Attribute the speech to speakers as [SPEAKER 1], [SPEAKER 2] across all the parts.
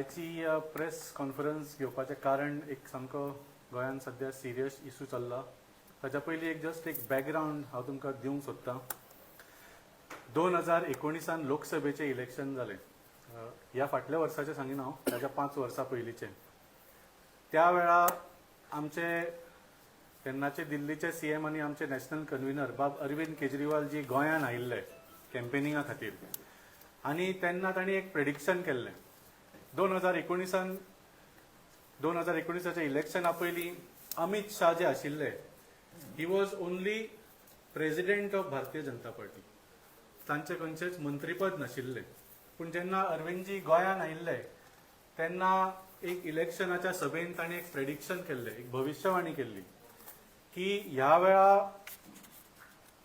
[SPEAKER 1] आयची press conference घेवपाचें कारण एक सामको गोंयांत सद्या सिरियस इशू चल्ला. ताच्या पयलीं एक जस्ट एक बॅकग्रावंड हांव तुमकां दिवंक सोदतां. 2019 लोकसभेचें इलेक्शन जालें. ह्या फाटल्या वर्साचें सांगिना हांव, ताच्या 5 वर्सां पयलींचें. त्या वेळा आमचे तेन्नाचे दिल्लीचे सीएम आनी आमचे नॅशनल कन्व्हिनर बाब अरविंद केजरीवाल जी गोंयांत आयिल्ले कॅम्पेनिंगा खातीर आनी तेन्ना तांणी एक प्रेडिक्शन केल्लें. 2019 , 2019 च्या इलेक्शना पयलीं अमित शाह जे आशिल्ले, he was only president of Bharatiya Janata Party. तांचे खंयचेच मंत्रीपद नाशिल्लें. पूण जेन्ना अरविंदजी गोंयांत आयिल्ले तेन्ना एक इलेक्शनाच्या सभेन तांणी एक प्रेडिक्शन केल्लें, एक भविश्यवाणी केल्ली की ह्या वेळा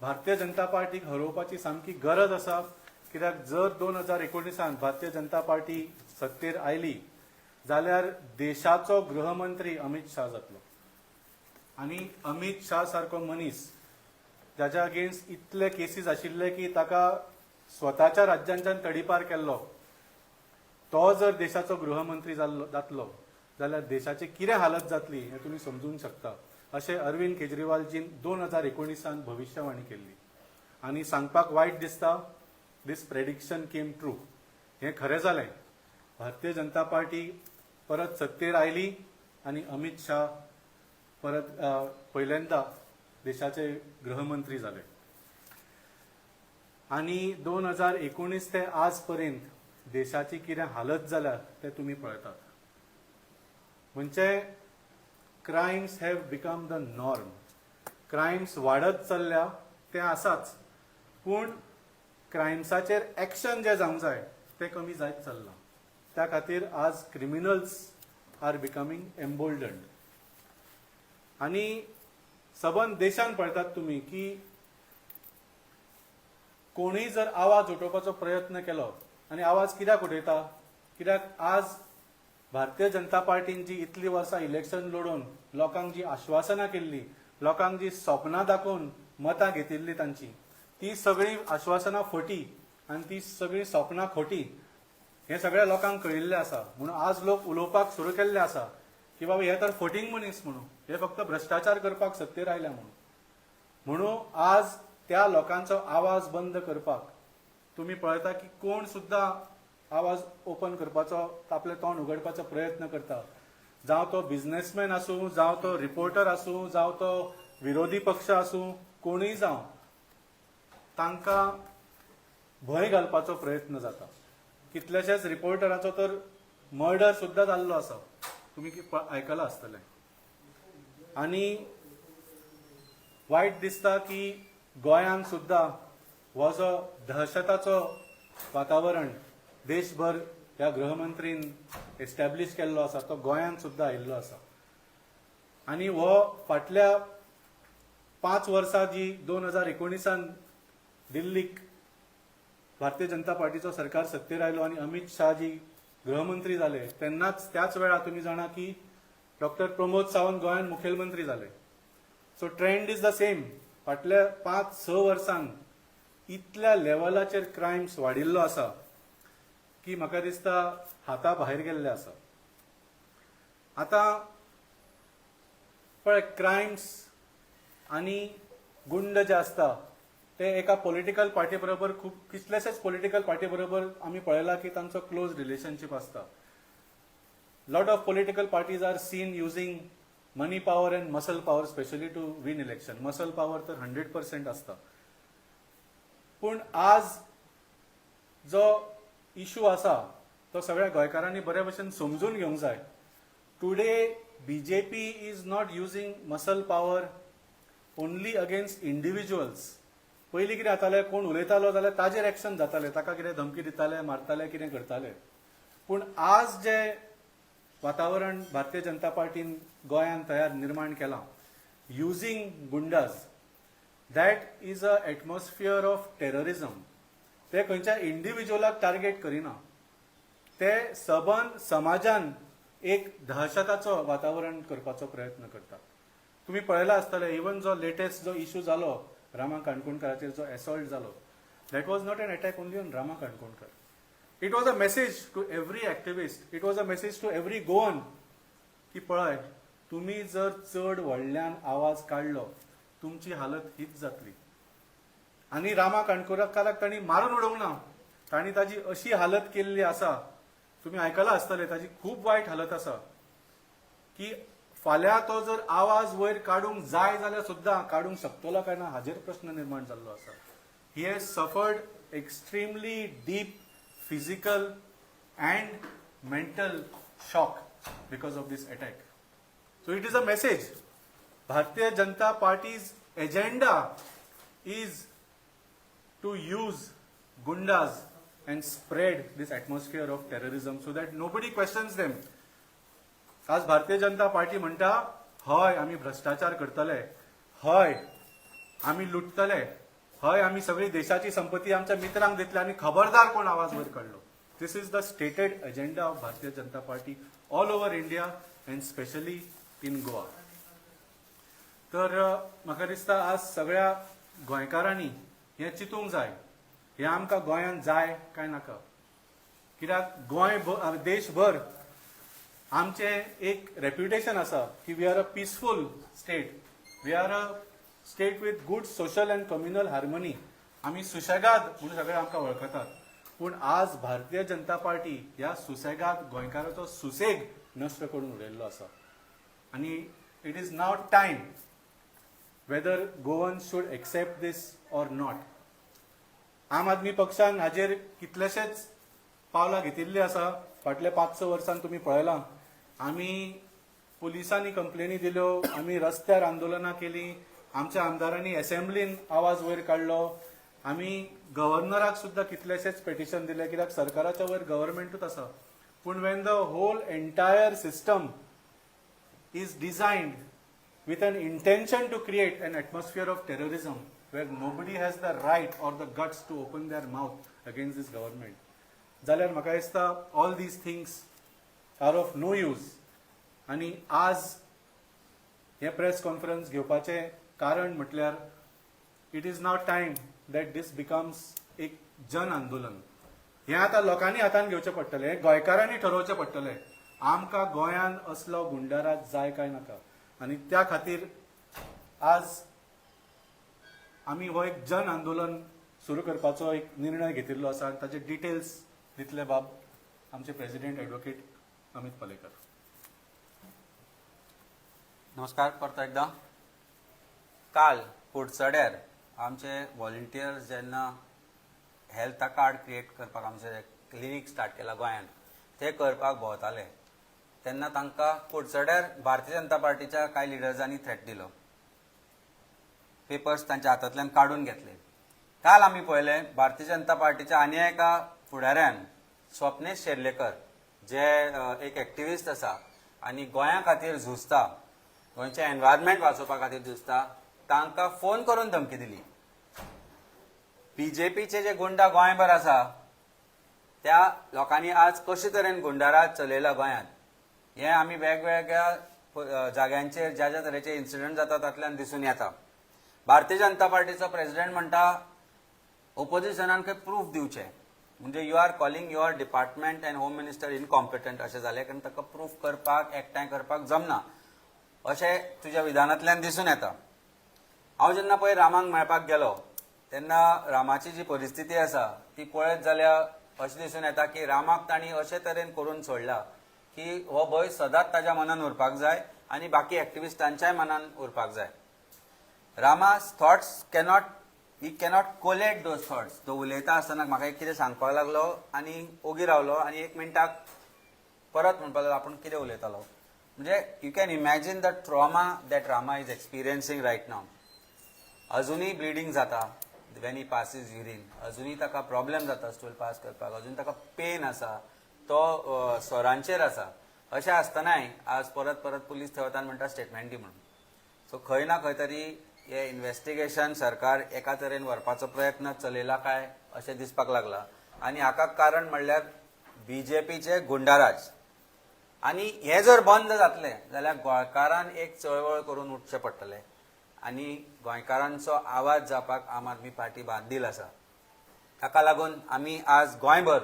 [SPEAKER 1] भारतीय जनता पार्टीक हरोवपाची सामकी गरज आसा, कित्याक जर 2019 भारतीय जनता पार्टी सत्तेर आयली जाल्यार देशाचो गृहमंत्री अमित शाह जातलो आनी अमित शाह सारको मनीस जाच्या अगेन्स्ट इतले केसीस आशिल्ले की ताका स्वताच्या राज्यांच्यान तडीपार केल्लो, तो जर देशाचो गृहमंत्री जाल्लो जातलो जाल्यार देशाची कितें हालत जातली हें तुमी समजूंक शकता, अशें अरविंद केजरीवालजीन 2019 भविश्यवाणी केल्ली. आनी सांगपाक वायट दिसता, this prediction came true. हें खरें जालें. भारतीय जनता पार्टी परत सत्तेर आयली आनी अमित शाह परत पहिल्यांदा देशाचे गृहमंत्री जाले. आनी 2019 ते आज पर्यंत देशाची कितें हालत जाल्या तें तुमी पळयतात. म्हणजे crimes have become the norm. Crimes वाडत चल्ल्या तें आसाच, पूण क्रायम्साचेर एक्शन जें जावंक जाय तें कमी जायत चल्लां. त्या खातीर आज criminals are becoming emboldened. आनी सबंद देशान पळयतात तुमी की कोणूय जर आवाज उठोवपाचो प्रयत्न केलो, आनी आवाज कित्याक उठयता? कित्याक आज भारतीय जनता पार्टीन जी इतलीं वर्सां इलेक्शन लडोवन लोकांक जी आश्वासनां केल्ली, लोकांक जी सपनां दाखोवन मतां घेतिल्ली तांची, ती सगळीं आश्वासनां फटी आनी ती सगळीं सपनां खोटी हें सगळ्या लोकांक कळिल्लें आसा. म्हणून आज लोक उलोवपाक सुरू केल्ले आसा की बाबा, हे तर फटींग मनीस म्हणून, हे फक्त भ्रश्टाचार करपाक सत्तेर आयल्या म्हणून. म्हणून आज त्या लोकांचो आवाज बंद करपाक तुमी पळयता की कोण सुद्दां आवाज ओपन करपाचो, आपलें तोंड उगडपाचो प्रयत्न करता, जावं तो बिझनेसमॅन आसूं, जावं तो रिपोर्टर आसूं, जावं तो विरोधी पक्ष आसूं, कोणूय जावं, तांकां भंय घालपाचो प्रयत्न जाता. कितल्याशाच रिपोर्टराचो तर मर्डर सुद्दां जाल्लो आसा, तुमी आयकलां आसतलें. आनी वायट दिसता की गोंयांत सुद्दां हो जो दहशताचो वातावरण देशभर ह्या गृहमंत्रीन एस्टॅब्लीश केल्लो आसा, तो गोंयांत सुद्दां आयिल्लो आसा. आनी हो फाटल्या 5 वर्सां जी 2019 दिल्लीक भारतीय जनता पार्टीचो सरकार सत्तेर आयलो आनी अमित शाह जी गृहमंत्री जाले, तेन्नाच त्याच वेळार तुमी जाणा की डॉक्टर प्रमोद सावंत गोंयांत मुखेलमंत्री जाले. So trend is the same. फाटल्या 5-6 वर्सांक इतल्या लेवलाचेर क्रायम्स वाडिल्लो आसा की म्हाका दिसता हाता भायर गेल्ले आसा. आतां पळय, क्रायम्स आनी गुंड जे आसता ते एका पॉलिटिकल पार्टी बरोबर, खूब कितलेशेच पॉलिटिकल पार्टी बरोबर आमी पळयला की तांचो क्लोज रिलेशनशीप आसता. Lot of political parties are seen using money power and muscle power, specially to win election. Muscle power तर 100% आसता. पूण आज जो इशू आसा तो सगळ्या गोंयकारांनी बरे भशेन समजून घेवंक जाय. Today BJP is not using muscle power only against individuals. पयलीं कितें जातालें, कोण उलयतालो जाल्यार ताजेर एक्शन जातालें, ताका कितें धमकी दिताले, मारताले, कितें करताले. पूण आज जे वातावरण भारतीय जनता पार्टीन गोंयांत तयार निर्माण केलां using goondas, that is a atmosphere of terrorism. ते खंयच्या इंडिव्हिज्युअलाक टार्गेट करिना, ते सबंद समाजान एक दहशताचो वातावरण करपाचो प्रयत्न करतात. तुम्ही पळयला आसतलें, इवन जो लेटेस्ट जो इशू जालो, रामा काणकोणकाराचेर जो एसॉल्ट जालो, that was not an attack only on Rama Kankonkar. It was a message to every activist, it was a message to every Goan की पळय, तुमी जर चड व्हडल्यान आवाज काडलो, तुमची हालत हीच जातली. आनी रामा काणकोणकाराक तांणी मारून उडोवंक ना, तांणी ताजी अशी हालत केल्ली आसा, तुमी आयकलां आसतलें, ताजी खूब वायट हालत आसा की फाल्यां तो जर आवाज वयर काडूंक जाय जाल्यार सुद्दां काडूंक शकतलो काय ना हाजेर प्रश्न निर्माण जाल्लो आसा. He has suffered extremely deep physical and mental shock because of this attack. So it is a message. Bharatiya Janata Party's agenda is to use gundas and spread this atmosphere of terrorism so that nobody questions them. आज Bharatiya Janata party म्हणटा, हय, आमी भ्रष्टाचार करतले, हय, आमी लुटतले, हय, आमी सगळी देशाची संपत्ती आमच्या मित्रांक दितले आनी खबरदार कोण आवाज वयर काडलो. This is the stated agenda of Bharatiya Janata Party all over India and specially in Goa. तर म्हाका दिसता आज सगळ्या गोंयकारांनी हें चिंतूंक जाय, हें आमकां गोंयांत जाय काय नाका. कित्याक गोंय देशभर आमचें एक रेप्युटेशन आसा की we are a peaceful state, we are a state with good social and communal harmony. आमी सुशेगाद म्हणून सगळे आमकां वळखतात. पूण आज भारतीय जनता पार्टी ह्या सुसेगाद गोंयकाराचो सुसेग नश्ट करून उडयल्लो आसा. आनी it is now time whether Goan should accept this or not. आम आदमी पक्षान हाजेर कितलेशेच पावलां घेतिल्लीं आसा. फाटल्या 5-6 वर्सांत तुमी पळयलां, आमी पुलिसांनी कंप्लेनी दिल्यो, आमी रस्त्यार आंदोलनां केलीं, आमच्या आमदारांनी एसेंब्लीन आवाज वयर काडलो, आमी गव्हर्नराक सुद्दां कितलेशेच पेटिशन दिले, कित्याक सरकाराच्या वयर गव्हर्मेंटूच आसा. पूण when the whole entire system is designed with an intention to create an atmosphere of terrorism where nobody has the right or the guts to open their mouth against this government, जाल्यार म्हाका दिसता all these things are of no use. आनी आज हें press conference घेवपाचें कारण म्हटल्यार it is now time that this becomes एक जन आंदोलन. हें आतां लोकांनी हातान घेवचें पडटलें, हें गोंयकारांनी ठरोवचें पडटलें, आमकां गोंयान असलो गुंडाराज जाय काय नाका. आनी त्या खातीर आज आमी हो एक जन आंदोलन सुरू करपाचो एक निर्णय घेतिल्लो आसा आनी ताचे डिटेल्स दितले बाब आमचे प्रेसिडेंट एडवोकेट अमित पालेकर.
[SPEAKER 2] नमस्कार परत एकदा. काल कुडचड्यार आमचे व्हॉलंटियर्स जेन्ना हेल्थ कार्ड क्रिएट करपाक आमचे क्लिनीक स्टार्ट केला गोंयांत, ते करपाक भोंवताले तेन्ना तांकां कुडचड्यार भारतीय जनता पार्टीच्या कांय लिडर्सांनी थ्रेट दिलो, पेपर्स तांच्या हातांतल्यान काडून घेतले. काल आमी पळयलें, भारतीय जनता पार्टीच्या आनी एका फुडाऱ्यान, स्वप्नेश शेर्लेकर, जे एक एक्टिविस्ट आसा आनी गोंया खातीर झुजता, गोंयचें एनवायरमेंट वाचोवपा खातीर झुजता, तांकां फोन करून धमकी दिली. बीजेपीचे जे गुंडा गोंयभर आसा, त्या लोकांनी आज कशे तरेन गुंडाराज चलयला गोंयांत, हें आमी वेगवेगळ्या जाग्यांचेर ज्या ज्या तरेचे इन्सिडंट जाता तातल्यान दिसून येता. भारतीय जनता पार्टीचो प्रेसिडेंट म्हणटा, ओपोजिशनान खंय प्रूफ दिवचें. म्हणजे you are calling your department and home minister incompetent अशें जालें, कारण ताका प्रूफ करपाक, एकठांय करपाक जमना अशें तुज्या विधानांतल्यान दिसून येता. हांव जेन्ना पळय रामाक मेळपाक गेलो तेन्ना रामाची जी परिस्थिती आसा ती पळयत जाल्यार अशें दिसून येता की रामाक तांणी अशे तरेन करून सोडला की हो भंय सदांच ताज्या मनान उरपाक जाय आनी बाकी एक्टिविस्टांच्याय मनान उरपाक जाय. रामास thoughts cannot, he cannot collate those thoughts. तो उलयता आसतना म्हाका एक कितें सांगपाक लागलो आनी ओगी रावलो आनी एक मिनटाक परत म्हणपाक लागलो आपूण कितें उलयतालो. म्हणजे you can imagine the trauma that Rama is experiencing right now. अजुनूय ब्लिडींग जाता when he passes urine, अजुनूय ताका प्रॉब्लेम जाता स्टूल पास करपाक, अजून ताका पेन आसा, तो सोरांचेर आसा. अशें आसतनाय आज परत परत पुलीस थंय वता म्हणटा स्टेटमेंट दी म्हणून. सो खंय ना खंय तरी हे इन्व्हेस्टिगेशन सरकार एका तरेन व्हरपाचो प्रयत्न चलयला काय अशें दिसपाक लागला. आनी हाका कारण म्हणल्यार बीजेपीचे गुंडाराज. आनी हे जर बंद जातले जाल्यार गोंयकारान एक चळवळ करून उठचें पडटलें आनी गोंयकारांचो आवाज जावपाक आम आदमी पार्टी बांदील आसा. ताका लागून आमी आज गोंयभर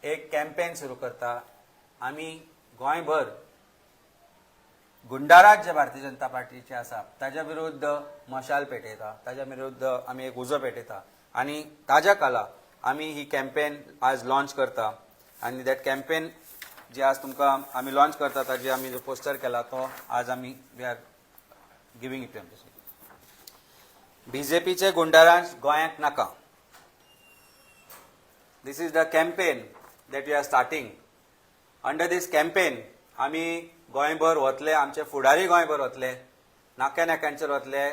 [SPEAKER 2] एक कॅम्पेन सुरू करता. आमी गोंयभर गुंडाराज जे भारतीय जनता पार्टीचे आसा ताज्या विरुद्ध मशाल पेटयता, ताज्या विरुद्ध आमी एक उजो पेटयता आनी ताज्या खाला आमी ही कॅम्पेन आज लॉन्च करता. आनी that campaign जी आज तुमकां आमी लॉन्च करता ताजी आमी जो पोस्टर केला तो आज आमी we are giving it. बीजेपीचे goonda raj गोंयांत नाका. This is the campaign that we are starting. Under this campaign आमी गोंयभर वतले, आमचे फुडारी गोंयभर वतले, नाक्या नाक्यांचेर वतले,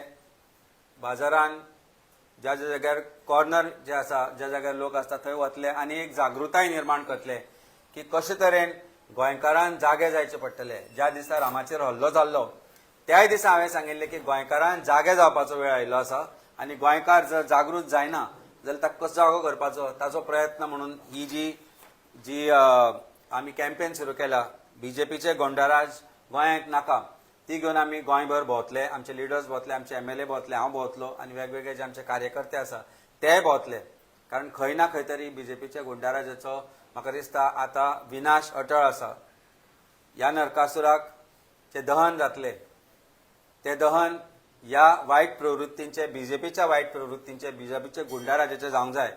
[SPEAKER 2] बाजारान ज्या ज्या जाग्यार कॉर्नर जे आसा, ज्या जाग्यार लोक आसता थंय वतले आनी एक जागृताय निर्माण करतले की कशे तरेन गोंयकारान जागे जायचे पडटले. ज्या दिसा रामाचेर हल्लो जाल्लो त्याय दिसा हांवें सांगिल्लें की गोंयकारान जागे जावपाचो वेळ आयिल्लो आसा आनी गोंयकार जर जागृत जायना जाल्यार ताका कसो जागो करपाचो ताचो प्रयत्न म्हणून ही जी जी आमी कॅम्पेन सुरू केला, बीजेपीचे गोंडाराज गोंयांत नाका, ती घेवन आमी गोंयभर भोंवतले. आमचे लिडर्स भोंवतले, आमचे एमएलए भोंवतले, हांव भोंवतलो आनी वेगवेगळे जे आमचे कार्यकर्ते आसा तेय भोंवतले. कारण खंय ना खंय तरी बीजेपीच्या गुंडाराजाचो म्हाका दिसता आतां विनाश अटळ आसा. ह्या नरकासुराक जे दहन जातले ते दहन ह्या वायट प्रवृत्तींचे, बीजेपीच्या वायट प्रवृत्तींचे, बीजेपीचे गुंडाराजाचे जावंक जाय.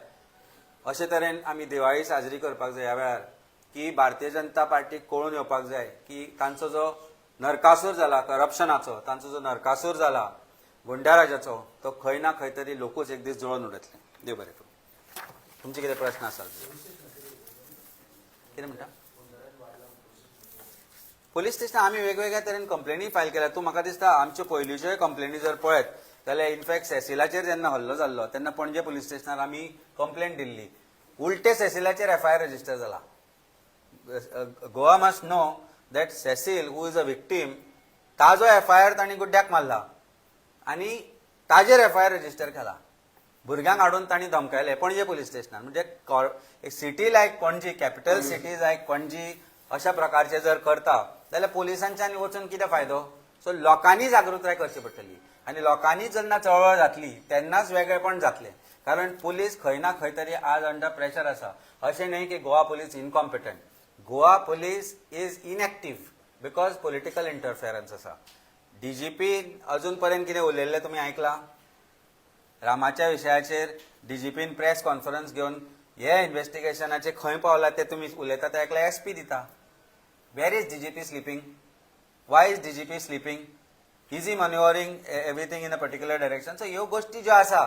[SPEAKER 2] अशे तरेन आमी दिवाळी साजरी करपाक जाय ह्या वेळार की भारतीय जनता पार्टीक कळून येवपाक जाय की तांचो जो नरकासूर जाला करप्शनाचो, तांचो जो नरकासूर जाला गुंडाराजाचो, तो खंय ना खंय तरी लोकूच एक दीस जळोवन उडयतले. देव बरें करूं. तुमचे कितें प्रश्न आसात? कितें म्हणटा? पोलीस स्टेशन आमी वेगवेगळ्या तरेन कंप्लेनी फायल केल्या. तूं म्हाका दिसता आमच्यो पयलींच्योय कंप्लेनी जर पळयत जाल्यार, इनफॅक्ट सेसिलाचेर जेन्ना हल्लो जाल्लो तेन्ना पणजे पोलीस स्टेशनार आमी कंप्लेंट दिल्ली. उलटे सेसिलाचेर एफआयआर रजिस्टर जाला. Goa must know that Cecil, who is a victim, ताजो एफआयआर तांणी गुड्ड्याक मारला आनी ताजेर एफआयआर रजिस्टर केला. भुरग्यांक हाडून तांणी धमकायले पणजे पोलीस स्टेशनार. म्हणजे city like Panaji, capital city like Panaji, अशा प्रकारचे जर करता जाल्यार पोलिसांच्यान वचून कितें फायदो? सो लोकांनी जागृताय करची पडटली आनी लोकांनी जेन्ना चळवळ जातली तेन्नाच वेगळेपण जातलें. कारण पोलीस खंय ना खंय तरी आज अंडर प्रेशर आसा. अशें न्हय की Goa Police incompetent. Goa Police is inactive because political interference आसा. डीजीपी अजून पर्यंत कितें उलयल्लें तुमी आयकलां? रामाच्या विशयाचेर डीजीपीन प्रेस कॉन्फरन्स घेवन हे इन्व्हेस्टिगेशनाचे खंय पावला ते तुमी उलयता ते आयकला? एसपी दिता. Where is DGP sleeping? Why is DGP sleeping? Is he manoeuvring everything in a particular direction? So ह्यो गोश्टी ज्यो आसा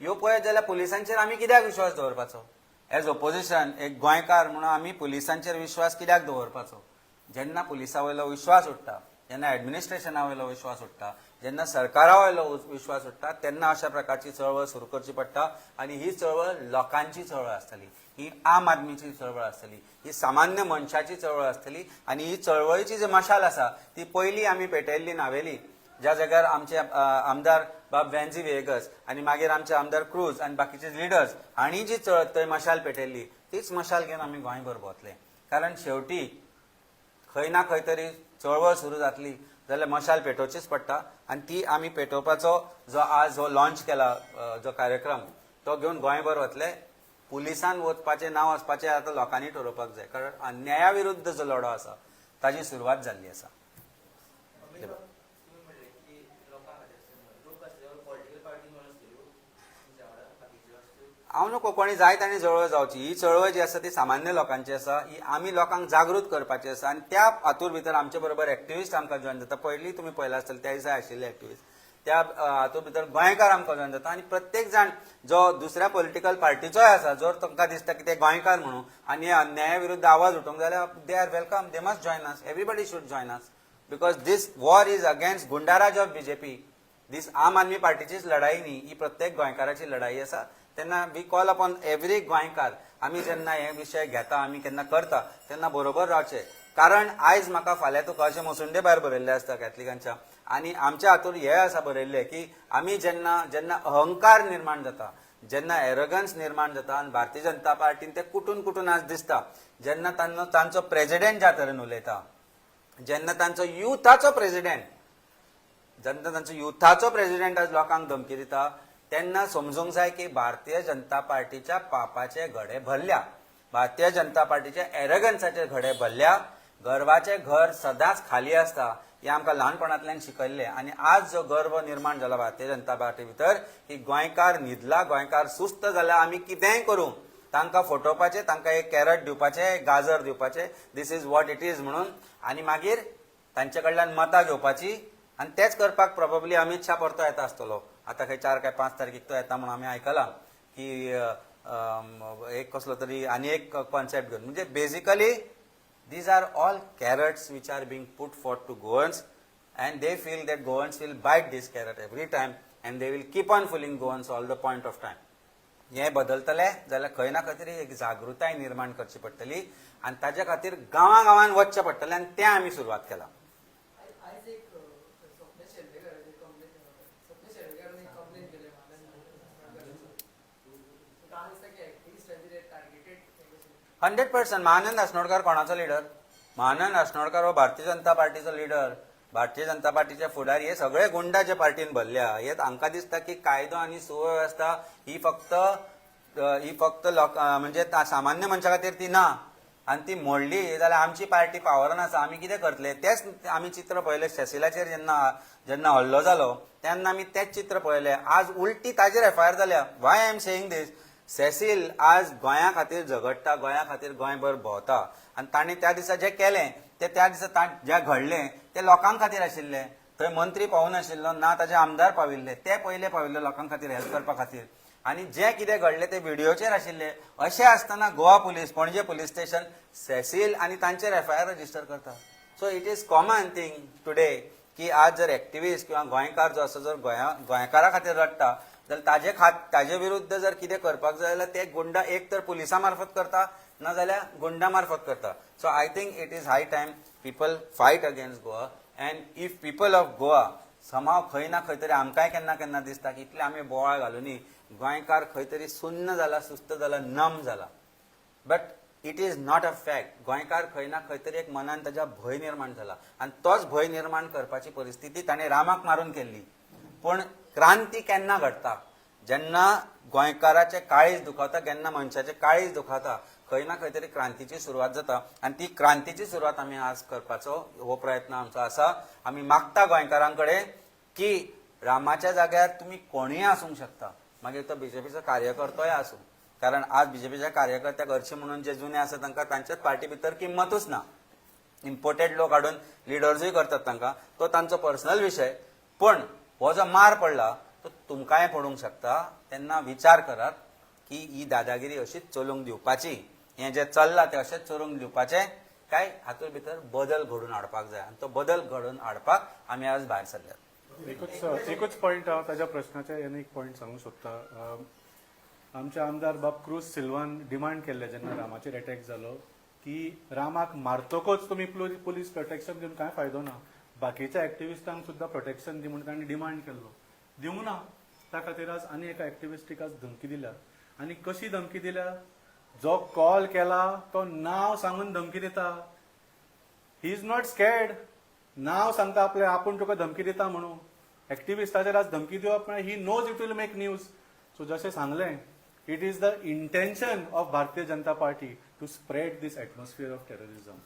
[SPEAKER 2] ह्यो पळयत जाल्यार पुलिसांचेर आमी कित्याक विश्वास दवरपाचो? एज ओपोजिशन एक गोंयकार म्हणून आमी पुलिसांचेर विश्वास कित्याक दवरपाचो? जेन्ना पुलिसा वयलो विश्वास उडटा, जेन्ना एडमिनिस्ट्रेशना वयलो विश्वास उडटा, जेन्ना सरकारा वयलो विश्वास उडटा, तेन्ना अशा प्रकारची चळवळ सुरू करची पडटा. आनी ही चळवळ लोकांची चळवळ आसतली, ही आम आदमीची चळवळ आसतली, ही सामान्य मनशाची चळवळ आसतली. आनी ही चळवळीची जी मशाल आसा ती पयली आमी पेटयल्ली नावेली, ज्या जाग्यार आमचे आमदार बाब वेन्झी व्हिएगस आनी मागीर आमचे आमदार क्रूज आनी बाकीचे लिडर्स हांणी जी चळ थंय मशाल पेटयल्ली, तीच मशाल घेवन आमी गोंयभर भोंवतले. कारण शेवटी खंय ना खंय तरी चळवळ सुरू जातली जाल्यार मशाल पेटोवचीच पडटा. आनी ती आमी पेटोवपाचो जो आज हो लॉन्च केला जो कार्यक्रम, तो घेवन गोंयभर वतले. पुलिसान वचपाचें ना वचपाचें आतां लोकांनी ठरोवपाक जाय. कारण अन्याया विरुद्ध जो लढो आसा ताजी सुरवात जाल्ली आसा.
[SPEAKER 3] तुम्ही म्हणले की लोकां खातीर लोक आसले, पॉलिटिकल पार्टी म्हणून आसतल्यो तुमच्या वांगडा, बाकीच्यो आसल्यो?
[SPEAKER 2] हांव न्हू, कोणी जाय ताणी चळवळ जावची. ही चळवळ जी आसा ती सामान्य लोकांची आसा. ही आमी लोकांक जागृत करपाची आसा. आनी त्या हातूर भितर आमचे बरोबर एक्टिविस्ट आमकां जॉयन जाता. पयलीं तुमी पळयला आसतलें, त्या दिसा आशिल्ले एक्टिविस्ट. त्या हातूंत भितर गोंयकार आमकां जॉयन जाता. आनी प्रत्येक जाण जो दुसऱ्या पॉलिटिकल पार्टीचोय आसा, जर तांकां दिसता की ते गोंयकार म्हणून आनी अन्याया विरुद्ध आवाज उठोवंक जाल्यार they are welcome, they must join us. Everybody should join us because this war is against goondaraj of BJP. This आम आदमी पार्टीचीच लढाई न्ही, ही प्रत्येक गोंयकाराची लढाई आसा. तेन्ना we call upon every गोंयकार, आमी जेन्ना हे विशय घेता, आमी केन्ना करता तेन्ना बरोबर रावचे. कारण आयज म्हाका फाल्यां तुका अशें मसुंडे भायर बरयल्लें आसता कॅथलिकांच्या. आनी आमच्या हातूंत हे आसा बरयल्लें की आमी जेन्ना जेन्ना अहंकार निर्माण जाता, जेन्ना एरोगन्स निर्माण जाता, आनी भारतीय जनता पार्टीन ते कुटून कुटून आज दिसता, जेन्ना तांचो तांचो प्रेजिडेंट ज्या तरेन उलयता, जेन्ना तांचो युथाचो प्रेजिडेंट, जेन्ना तांचो युथाचो प्रेजिडेंट आज लोकांक धमकी दिता, तेन्ना समजूंक जाय की भारतीय जनता पार्टीच्या पापाचे घडे भरल्या. भारतीय जनता पार्टीचे एरगन्साचे घडे भरल्या. गर्वाचें घर सदांच खाली आसता हें आमकां ल्हानपणांतल्यान शिकयल्लें. आनी आज जो गर्व निर्माण जाला भारतीय जनता पार्टी भितर की गोंयकार न्हिदला, गोंयकार सुस्त जाला, आमी कितेंय करूं तांकां फटोवपाचें, तांकां एक कॅरट दिवपाचें, एक गाजर दिवपाचें, this is what it is म्हणून, आनी मागीर तांचे कडल्यान मतां घेवपाची. आनी तेच करपाक प्रोबेबली अमीत शाह परतो येता आसतलो. आतां खंय 4 काय 5 तारखेक तो येता म्हणून आमी आयकलां की एक कसलो तरी आनी एक कॉन्सेप्ट घेवन. म्हणजे basically these are all carrots which are being put forth to Goans, and they feel that Goans will bite this carrot every time and they will keep on fooling Goans all the point of time. हें बदलतले जाल्यार खंय ना खंय तरी एक जागृताय निर्माण करची पडटली आनी ताजे खातीर गांवां गांवांत वचचें पडटलें आनी तें आमी सुरवात केलां.
[SPEAKER 4] आयज एक स्वप्न शेल्डेकराचेर कंप्लेन, स्वप्न शेल्डेकरान एक कंप्लेन केले म्हाका दिसता की एक्टिविस्टांचेर टार्गेटेड.
[SPEAKER 2] 100%. महानंद आसनोडकार कोणाचो लिडर? महानंद आसनोडकार हो भारतीय जनता पार्टीचो लिडर, भारतीय जनता पार्टीचे फुडारी. हे सगळे गुंडा जे पार्टीन भरल्या हे हांकां दिसता की कायदो आनी सुवेवस्था ही फक्त लोक म्हणजे सामान्य मनशा खातीर ती ना आनी ती मोडली जाल्यार आमची पार्टी पावरान आसा, आमी कितें करतले? तेच आमी चित्र पळयलें सेसिलाचेर. जेन्ना जेन्ना हल्लो जालो तेन्ना आमी तेच चित्र पळयलें. आज उलटी ताजेर एफआयआर जाल्या. Why I am saying this? Cecil आज गोंया खातीर झगडटा, गोंया खातीर गोंयभर भोंवता आनी ताणें त्या दिसा जें केलें तें, त्या दिसा जें घडलें तें लोकां खातीर आशिल्लें. थंय मंत्री पावूनाशिल्लो ना, ताजे आमदार पाविल्ले, ते पयले पाविल्ले लोकां खातीर हेल्प करपा खातीर आनी जें कितें घडलें तें व्हिडियोचेर आशिल्लें. अशें आसतना Goa police, Panaji police station Cecil आनी तांचेर एफआयआर रजिस्टर करता. So it is common thing today की आज जर एक्टिविस्ट किंवा गोंयकार जो आसा, जर गोंया गोंयकारा खातीर रडटा जाल्यार ताजे विरुद्ध जर कितें करपाक जाय जाल्यार ते गुंडा एक तर पुलिसा मार्फत करता, ना जाल्यार गुंडा मार्फत करता. So I think it is high time people fight against Goa, and if people of Goa somehow खंय ना खंय तरी आमकांय केन्ना केन्ना दिसता की इतले आमी बोवाळ घालुनी गोंयकार खंय तरी सुन्न जाला, सुस्त जाला, नम जाला, but it is not a fact. गोंयकार खंय ना खंय तरी एक मनान ताच्या भंय निर्माण जाला आनी तोच भंय निर्माण करपाची परिस्थिती ताणें रामाक मारून केल्ली. पूण क्रांती केन्ना घडटा? जेन्ना गोंयकाराचें काळीज दुखावता, केन्ना मनशाचें काळीज दुखावता, खंय ना खंय तरी क्रांतीची सुरवात जाता आनी ती क्रांतीची सुरवात आमी आज करपाचो हो प्रयत्न आमचो आसा. आमी मागता गोंयकारां कडेन की रामाच्या जाग्यार तुमी कोणूय आसूंक शकता, मागीर तो बीजेपीचो कार्यकर्तोय आसूं, कारण आज बीजेपीच्या कार्यकर्त्याक हरशीं म्हणून जे जुने आसा तांकां तांच्याच पार्टी भितर किंमतूच ना. इम्पोर्टेड लोक हाडून लिडर्सूय करतात तांकां, तो तांचो पर्सनल विशय. पण हो जो मार पडला तो तुमकांय पडूंक शकता. तेन्ना विचार करात की ही दादागिरी अशीच चलूंक दिवपाची, हें जें चल्लां तें अशेंच चलूंक दिवपाचें काय हातूंत भितर बदल घडोवन हाडपाक जाय? आनी तो बदल घडोवन हाडपाक आमी आज भायर सरल्यात.
[SPEAKER 1] एकूच एकूच पॉयंट हांव ताज्या प्रश्नाचे आनी एक पॉयंट सांगूंक सोदता. आमचे आमदार बाब क्रूज सिल्वान डिमांड केल्ले जेन्ना रामाचेर अटॅक जालो की रामाक मारतकच तुमी पुलीस प्रोटेक्शन दिवन कांय फायदो ना, बाकीच्या एक्टिविस्टांक सुद्दां प्रोटेक्शन दी म्हणून तांणी डिमांड केल्लो. दिवंक ना. त्या खातीर आज आनी एका एक्टिविस्टीक आज धमकी दिल्या. आनी कशी धमकी दिल्या? जो कॉल केला तो नांव सांगून धमकी दिता. He is not scared. नांव सांगता आपलें, आपूण तुका धमकी दिता म्हणून. एक्टिविस्टाचेर आज धमकी दिवप म्हळ्यार he knows it will make news. So जशें सांगलें, it is the intention of Bharatiya Janata Party to spread this atmosphere of terrorism.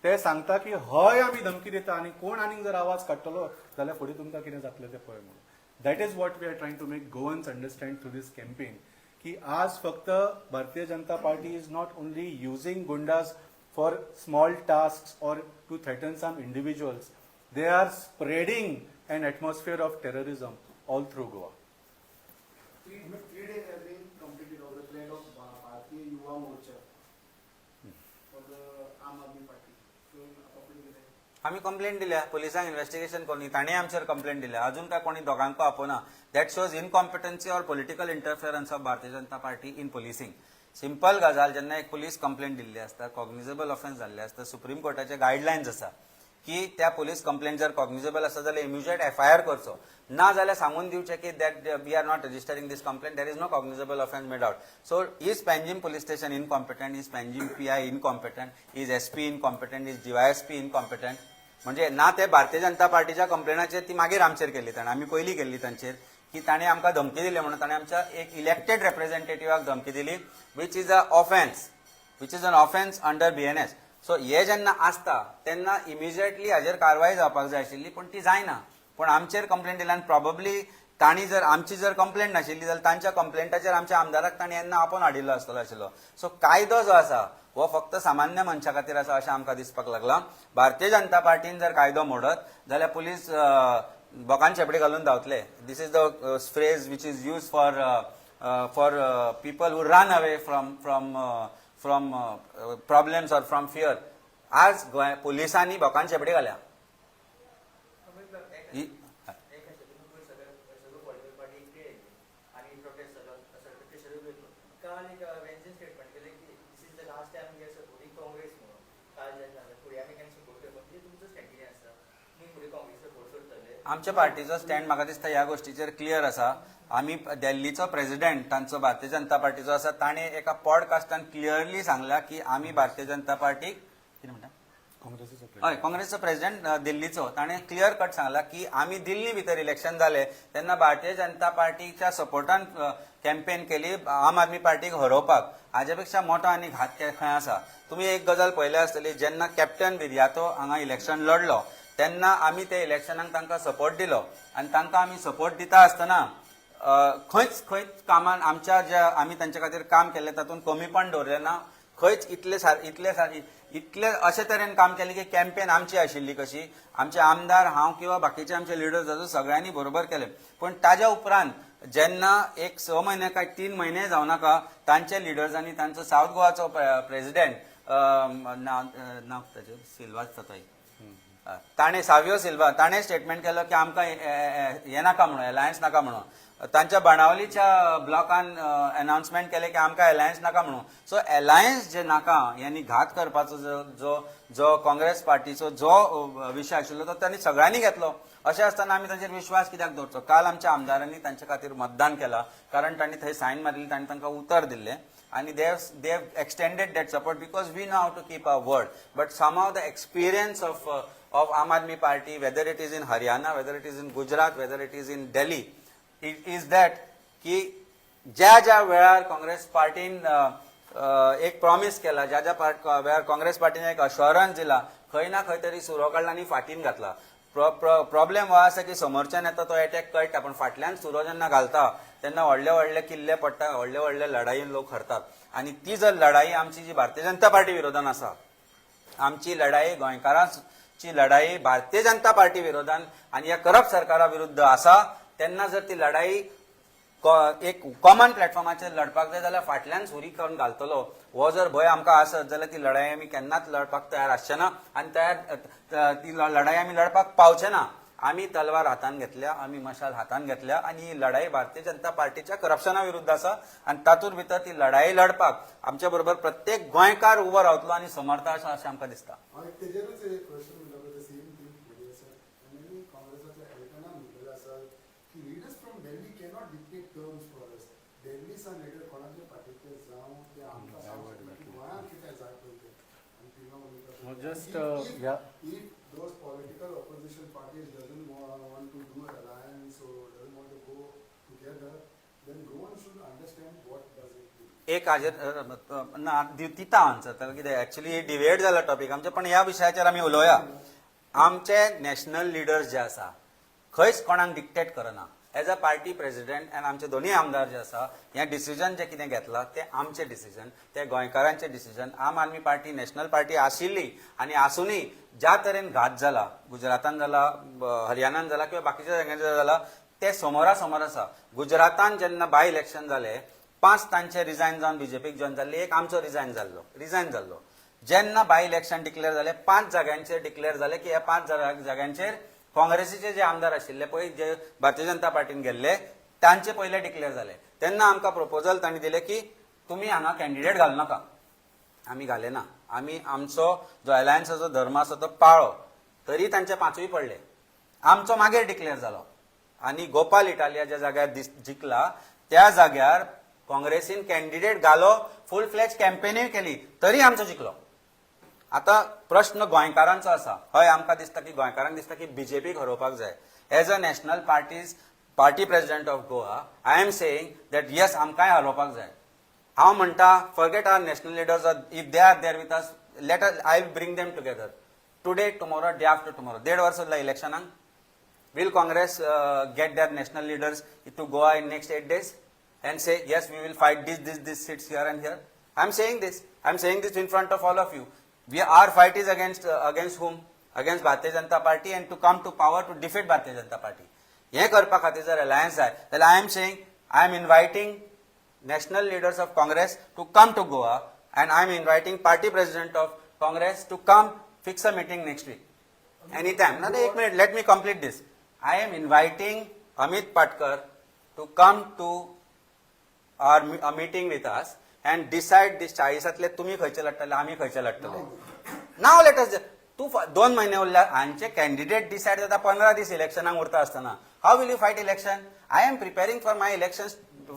[SPEAKER 1] ते सांगता की हय, आमी धमकी दिता आनी कोण आनीक जर आवाज काडटलो जाल्यार फुडें तुमकां कितें जातलें तें पळय म्हणून. That is what we are trying to make Goans understand through this campaign की आज फक्त Bharatiya Janata Party is not only using goondas for small tasks or to threaten some individuals. They are spreading an atmosphere of terrorism all through Goa.
[SPEAKER 5] 3 days has been completed of the plan of Bharatiya Yuva Morcha for the Aam Aadmi Party. So, आपली कितें?
[SPEAKER 2] आमी complaint दिल्या पुलिसांक, investigation करून. ताणें आमचेर complaint दिल्या. अजून काय कोणी दोगांको आपोवना. That shows incompetency or political interference of Bharatiya Janata Party in policing. Simple गजाल, जेन्ना एक पुलीस कंप्लेंट दिल्ली आसता, कॉग्निजेबल ऑफेन्स जाल्ले आसता, सुप्रीम कोर्टाचे गायडलायन्स आसा की त्या पुलीस कंप्लेंट जर कॉग्निजेबल आसा जाल्यार इमिजिएट एफआयआर करचो, ना जाल्यार सांगून दिवचें की that we are not registering this complaint, there is no cognizable offence made out. So is Panjim police station incompetent? Is Panjim PI incompetent? Is SP incompetent? Is DySP incompetent? म्हणजे ना ते भारतीय जनता पार्टीच्या कंप्लेनाचेर ती मागीर आमचेर केल्ली ताणें. आमी पयलीं केल्ली तांचेर की ताणें आमकां धमकी दिली म्हणून. ताणें आमच्या एक इलेक्टेड रेप्रेझेंटेटिव्हाक धमकी दिली, which is a offence. which is an offence under BNS. So हे जेन्ना आसता तेन्ना इमिजिएटली हाजेर कारवाय जावपाक जाय आशिल्ली, पूण ती जायना. पूण आमचेर कंप्लेंट दिल्यान प्रॉबब्ली तांणी जर आमची जर कंप्लेंट नाशिल्ली जाल्यार तांच्या कंप्लेंटाचेर आमच्या आमदाराक तांणी येन्ना आपोवन हाडिल्लो आसतलो आशिल्लो. सो कायदो जो आसा हो फक्त सामान्य मनशा खातीर आसा अशें आमकां दिसपाक लागलां. भारतीय जनता पार्टीन जर कायदो मोडत जाल्यार पुलीस बोकान शेपडी घालून धांवतले. This is the phrase which is used for people who run away from problems or from fear. आज गोंय पुलिसांनी बोकान शेपडी घाल्या.
[SPEAKER 3] एक आशिल्लें, तुमी पयर सगळे सगळ्यो पॉलिटिकल पार्टी एकठांय आयिल्ली आनी प्रोटेस्ट जालो, प्रेशरूय घेतलो. काल एक वेन्झीन स्टेटमेंट केलें की this is the last time we are supporting Congress म्हणून. काल जेन्ना जालें, फुडें आमी केन्ना सपोर्ट करपाक, म्हणजे तुमचो स्टँड कितें आसा? तुमी फुडें काँग्रेस सपोर्ट करतले?
[SPEAKER 2] आमच्या पार्टीचो स्टँड म्हाका दिसता ह्या गोष्टीचेर क्लियर आसा. आमी दिल्लीचो प्रेसिडेंट तांचो भारतीय जनता पार्टीचो आसा, ताणें एका पॉडकास्टान क्लियरली सांगला की आमी भारतीय जनता पार्टीक, कितें म्हणटा?
[SPEAKER 1] काँग्रेसीचो.
[SPEAKER 2] हय, काँग्रेसचो प्रेसिडेंट दिल्लीचो, ताणें क्लियर कट सांगला की आमी दिल्ली भितर इलेक्शन जाले तेन्ना भारतीय जनता पार्टीच्या सपोर्टान कॅम्पेन केली आम आदमी पार्टीक हरोवपाक. हाजे पेक्षा मोठो आनी घात खंय आसा? तुमी एक गजाल पळयल्या आसतली, जेन्ना कॅप्टन विरियातो हांगा इलेक्शन लढलो तेन्ना आमी त्या इलेक्शनाक तांकां सपोर्ट दिलो आनी तांकां आमी सपोर्ट दिता आसतना खंयच खंयच कामान आमच्या ज्या आमी तांच्या खातीर काम केल्लें तातूंत कमीपण दवरलें ना. खंयच इतले अशे तरेन काम केलें की कॅम्पेन आमची आशिल्ली कशी, आमचे आमदार, हांव किंवा बाकीचे आमचे लिडर्स आसा, सगळ्यांनी बरोबर केले. पूण ताज्या उपरांत जेन्ना एक 6 म्हयने काय 3 म्हयने जावनाका, तांचे लिडर्सांनी, तांचो सावथ गोवाचो प्रेसिडेंट, नांव नांव ताचें सिल्वाच जाता, ताणें, सावियो सिल्वा, ताणें स्टेटमेंट केलो की आमकां हें नाका म्हणून, अलायन्स नाका म्हणून. तांच्या बाणावलीच्या ब्लॉकान अनाउन्समेंट केलें की आमकां अलायन्स नाका म्हणून. सो अलायन्स जे नाका यांनी घात करपाचो जो जो जो काँग्रेस पार्टीचो जो विशय आशिल्लो तो तांणी सगळ्यांनी घेतलो. अशें आसतना आमी तांचेर विश्वास कित्याक दवरचो? काल आमच्या आमदारांनी तांचे खातीर मतदान केलां, कारण तांणी थंय सायन मारिल्ली, तांणी तांकां उतर दिल्लें आनी they've extended that support because we know how to keep our word. But somehow the experience of Aam Aadmi Party, whether it is in Haryana, whether it is in Gujarat, whether it is in Delhi, it is that की ज्या ज्या वेळार काँग्रेस पार्टीन एक promise केला, ज्या ज्या वेळार काँग्रेस पार्टीन एक अश्योरन्स दिला, खंय ना खंय तरी सुरो काडला आनी फाटीन घातला. प्रॉब्लेम हो आसा की समोरच्यान येता तो एटॅक कळटा, पण फाटल्यान सुरो जेन्ना घालता तेन्ना व्हडले व्हडले किल्ले पडटा, व्हडले व्हडले लढाईन लोक हरतात. आनी ती जर लढाई आमची जी भारतीय जनता पार्टी विरोधान आसा, आमची लढाई, गोंयकारांची लढाई भारतीय जनता पार्टी विरोधान आनी ह्या करप्ट सरकारा विरुद्ध आसा, तेन्ना जर ती लढाई एक कॉमन प्लॅटफॉर्माचेर लढपाक जाय जाल्यार फाटल्यान सुरी करून घालतलो हो जर भंय आमकां आसत जाल्यार ती लढाई आमी केन्नाच लढपाक तयार आसचे ना आनी तयार ती लढाई आमी लढपाक पावचे ना. आमी तलवार हातान घेतल्या, आमी मशाल हातान घेतल्या आनी ही लढाई भारतीय जनता पार्टीच्या करप्शना विरुद्ध आसा आनी तातूंत भितर ती लढाई लढपाक आमच्या बरोबर प्रत्येक गोंयकार उबो रावतलो आनी समर्थ आसा अशें आमकां दिसता.
[SPEAKER 6] हांव एक तेजेरूच एक क्वेश्चन म्हणटा पळय, सेम थिंग फुडें आसा आनी काँग्रेसाच्या हायकमांडान म्हणलेलें आसा की leaders from Delhi cannot dictate terms for us. Delhi San leader कोणाच्या पार्टीचे जावं, ते आमकां सांगूंक शकना की गोंयांत कितें जाय पळय तें आनी थिंगा उलयता.
[SPEAKER 1] No, just, yeah.
[SPEAKER 6] If those political opposition parties doesn't want to do alliance or doesn't want to go together, then Goan should understand what does it mean.
[SPEAKER 2] एक हाजेर ना दिता आन्सर ताका. कितें एक्चुली डिवेट जाला टॉपीक आमचे, पण ह्या विशयाचेर आमी उलोवया. आमचे नॅशनल लिडर्स जे आसा खंयच कोणाक डिक्टेट करना. As a party president आनी आमचे दोनूय आमदार जे आसा, हें डिसिजन जें कितें घेतलां तें आमचें डिसिजन, तें गोंयकारांचें डिसिजन. आम आदमी पार्टी नॅशनल पार्टी आशिल्ली आनी आसुनूय ज्या तरेन घात जाला, गुजरातान जाला, हरियाणान जाला किंवा बाकीच्या जाग्यांचेर जाला, ते समोरा समोर आसा. गुजरातान जेन्ना बाय इलेक्शन जाले, पांच तांचे रिजायन जावन बीजेपीक जॉयन जाल्ले, एक आमचो रिजायन जाल्लो. जेन्ना बाय इलेक्शन डिक्लेअर जाले, पांच जाग्यांचेर डिक्लेअर जाले की ह्या पांच जाग्यांचेर काँग्रेसीचे जे आमदार आशिल्ले पळय, जे भारतीय जनता पार्टीन गेल्ले, तांचे पयले डिक्लेअर जाले. तेन्ना आमकां प्रपोजल तांणी दिले की तुमी हांगा कॅन्डिडेट घालनाका. आमी घाले ना. आमी आमचो जो अलायन्साचो धर्म आसा तो पाळो. तरी तांचे पांचूय पडले. आमचो मागीर डिक्लेअर जालो आनी गोपाल इटालिया ज्या जाग्यार जिखला त्या जाग्यार काँग्रेसीन कॅन्डिडेट घालो, फूल फ्लॅज कॅम्पेनूय केली, तरी आमचो जिखलो. आता प्रश्न गोंयकारांचो आसा. हय, आमकां दिसता की, गोंयकारांक दिसता की बीजेपीक हरोवपाक जाय. As a national party president of Goa, I am saying that yes, आमकांय हरोवपाक जाय. हांव म्हणटा, forget our national leaders. If they are there with us, let, I will bring them together today, tomorrow, day after tomorrow. देड वर्स उरला इलेक्शनाक. Will Congress get their national leaders to Goa in next 8 days and say, "Yes, we will fight this, this, this seats here and here"? I am saying this. I am saying this in front of all of you. We our fight is against whom? Against Bharatiya Janata Party, and to come to power, to defeat Bharatiya Janata Party. हें करपा खातीर जर alliance जाय जाल्यार, I am saying, I am inviting national leaders of Congress to come to Goa and I am inviting party president of Congress to come, fix a meeting next week. Anytime. No, एक minute, let me complete this. I am inviting Amit Patkar to come to our a meeting with us and decide this. चाळीसातले तुम्ही खंयचे लढटले, आम्ही खंयचे लढटले. नाव let us तूं 2 म्हयने उरल्या, हांचे candidate decide जाता 15 दीस इलेक्शनाक उरता आसतना. How will you fight election? I am preparing for my election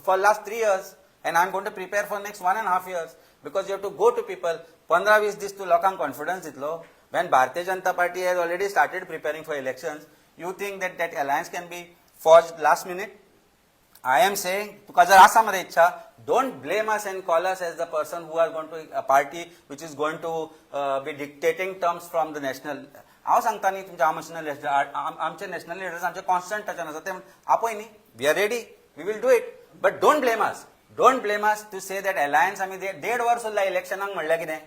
[SPEAKER 2] for last 3 years and I am going to prepare for next 1.5 years, because you have to go to people. 15-20 दीस तूं लोकांक confidence दितलो when Bharatiya Janata Party has already started preparing for elections? You think that that alliance can be forged last minute? I am saying, तुका जर आसा मरे इच्छा, don't blame us and call us as the person who are going to a party which is going to be dictating terms from the national. हांव सांगता न्ही तुमच्या, आमचे आमचे नॅशनल लिडर्स आमचे कॉन्स्टंट टचान आसा. ते आपय न्ही, we are ready, we will do it, but don't blame us. Don't blame us to say that alliance. आमी देड वर्स उरला इलेक्शनाक म्हणल्यार कितें?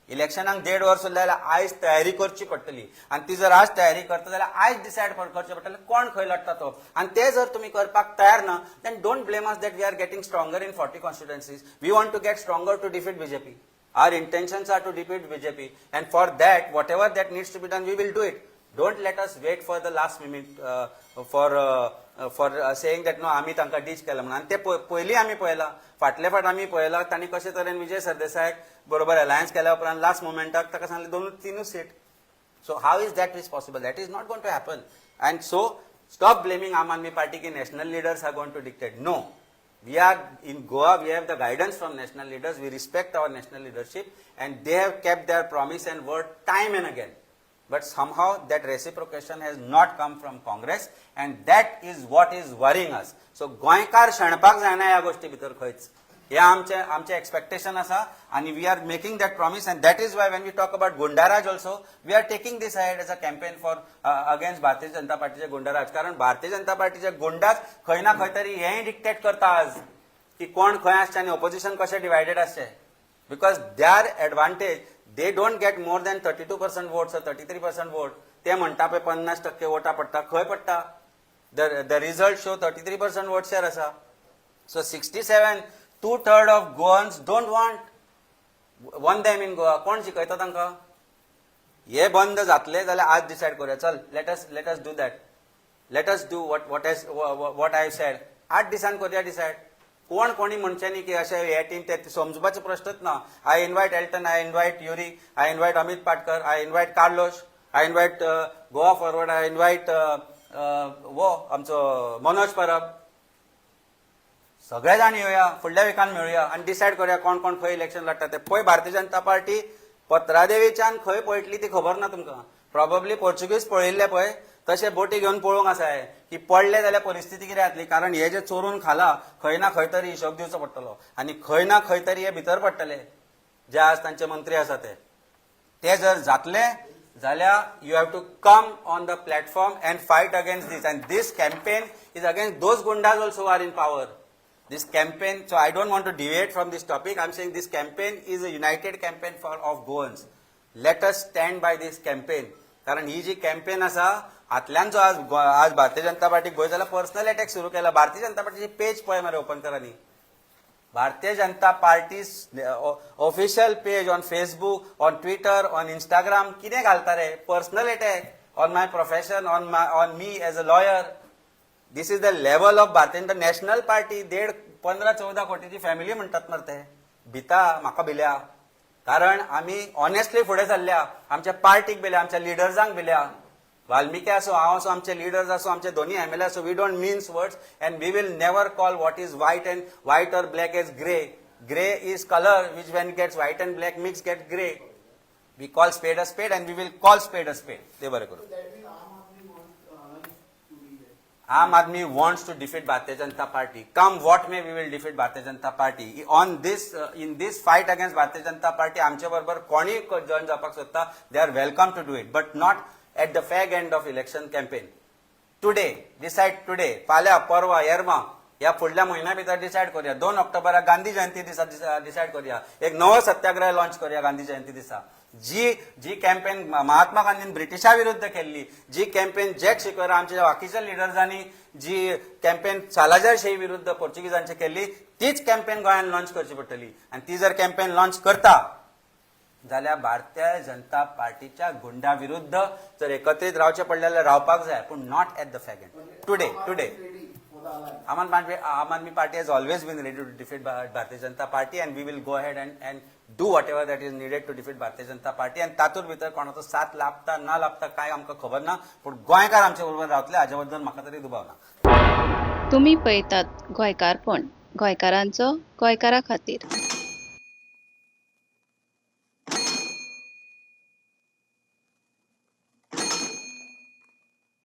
[SPEAKER 2] इलेक्शनाक देड वर्स उरलें जाल्यार आयज तयारी करची पडटली आनी ती जर आज तयारी करता जाल्यार आयज डिसायड करचें पडटलें कोण खंय लढटा तो. आनी ते जर तुमी करपाक तयार ना, then don't blame us that we are getting stronger in 40 constituencies. We want to get stronger to defeat BJP. Our intentions are to defeat BJP, and for that, whatever that needs to be done, we will do it. Don't let us wait for the last minute for saying that no, आमी तांकां डीच केला म्हणून. आनी ते पयलीं आमी पळयलां, फाटले फाट आमी पळयलां तांणी कशे तरेन विजय सरदेसायाक बरोबर अलायन्स केल्या उपरांत लास्ट मोमेंटाक ताका सांगलें दोन तिनूच seat. So how is that is possible? That is not going to happen. And so stop blaming Aam Aadmi Party की national leaders are going to dictate. No. We are in Goa, we have the guidance from national leaders, we respect our national leadership, and they have kept their promise and word time and again. But somehow that reciprocation has not come from Congress, and that is what is worrying us. So गोंयकार शेणपाक जायना ह्या गोष्टी भितर खंयच, हे आमचे आमचे expectation आसा आनी we are making that promise, and that is why when we talk about goonda raj also, we are taking this ahead as a campaign for against Bharatiya Janata पार्टीचे गुंडाराज, कारण भारतीय जनता पार्टीचे गुंडाच खंय ना खंय तरी हेंय डिक्टेट करता आज की कोण खंय आसचे आनी ओपोजिशन कशें डिवायडेड आसचें, because their advantage, they don't get more than 32% votes, 33% vote. ते म्हणटा पळय 50% वोटां पडटा, खंय पडटा? The result show 33% vote share आसा. So 67, two third of Goans don't want them in Goa. कोण शिकयता तांकां? हे बंद जातले जाल्यार आज डिसायड करूया. चल, let us do that. Let us do what I said. 8 दिसान करूया डिसायड. कोण कोणी म्हणचे न्ही की अशें हे टीम ते समजुपाचो प्रश्नच ना. I invite Elton, I invite Yuri, I invite Amit Patkar, I invite Carlos, I invite Goa Forward, I invite वो आमचो मनोज परब. सगळे जाण येवया, फुडल्या विकान मेळुया आनी डिसायड करूया कोण कोण खंय इलेक्शन लढटा ते. पळय, भारतीय जनता पार्टी पत्रादेवीच्यान खंय पळटली ती खबर ना तुमकां. प्रॉबब्ली पोर्चुगीज पळयल्ले पळय तशे बोटी घेवन पळोवंक आसा हे की पडले जाल्यार परिस्थिती कितें जातली, कारण हे जे चोरून खाला खंय ना खंय तरी हिशोब दिवचो पडटलो आनी खंय ना खंय तरी हे भितर पडटले जे आज तांचे मंत्री आसा ते. ते जर जातले जाल्यार you have to come on the platform and fight against this, and this campaign is against those goondas also are in power, this campaign. So I don't want to deviate from this topic. I'm saying this campaign is a united campaign for of Goans. Let us stand by this campaign, कारण ही जी campaign आसा हातल्यान जो आज आज भारतीय जनता पार्टीक गोंय जाल्यार personal attack सुरू केला. भारतीय जनता पार्टीची पेज पळय मरे, ओपन करा न्ही. Bharatiya Janata Party official page on Facebook, on Twitter, on Instagram कितें घालता रे? Personal attack on my profession, on me as a lawyer. This is the level of Bharatiya Janata national party. देड 15-14 कोटीची family म्हणटात मरे ते. भिता म्हाका भिल्या, कारण आमी ऑनेस्टली फुडें सरल्या. आमच्या पार्टीक भिल्या, आमच्या लिडर्सांक भिल्या. वाल्मिकी असो, हांव असो, आमचे लिडर्स असो, आमचे दोन्ही एमएलए असो, we don't mince words and we will never call what is white and white or black as grey. Grey is colour which when gets white and black mix get grey. We call spade a spade and we will call spade a spade. ते बरें करूं.
[SPEAKER 5] So that means Aam Aadmi want Anand to be there.
[SPEAKER 2] Aam Aadmi wants to defeat Bharatiya Janata Party. Come what may, we will defeat Bharatiya Janata Party. On this in this fight against Bharatiya Janata Party, आमचे बरोबर कोणी join जावपाक सोदता, they are welcome to do it, but not at the fag end of election campaign. Today, decide today. फाल्यां, परवा, येरवा, ह्या फुडल्या म्हयन्या भितर डिसायड करूया. 2 ऑक्टोबराक गांधी जयंती दिसा डिसायड करूया. एक नवो सत्याग्रह लॉन्च करूया गांधी जयंती दिसा. जी जी कॅम्पेन महात्मा गांधीन ब्रिटिशा विरुद्ध केल्ली, जी कॅम्पेन जॅक सिक्वेरा, आमच्या बाकीच्या लिडर्सांनी जी कॅम्पेन सालाझारशाही विरुद्ध पोर्चुगीजांची केल्ली, तीच कॅम्पेन गोंयान लॉन्च करची पडटली. आनी ती जर कॅम्पेन लॉन्च करता जाल्यार भारतीय जनता पार्टीच्या गुंडा विरुद्ध जर एकत्रीत रावचें पडलें जाल्यार रावपाक जाय, पूण not at the fag end. Today, today.
[SPEAKER 5] Ready for the alliance.
[SPEAKER 2] Aam Aadmi Party has always been ready to defeat Bharatiya Janata Party, and we will go ahead and do whatever that is needed to defeat Bharatiya Janata Party. And तातूंत भितर कोणाचो साथ लाभता ना लाभता काय आमकां खबर ना, पूण गोंयकार आमचे बरोबर रावतले हाजे बद्दल म्हाका तरी दुबाव ना.
[SPEAKER 7] तुमी पळयतात गोंयकारपण, गोंयकारांचो गोंयकारा खातीर.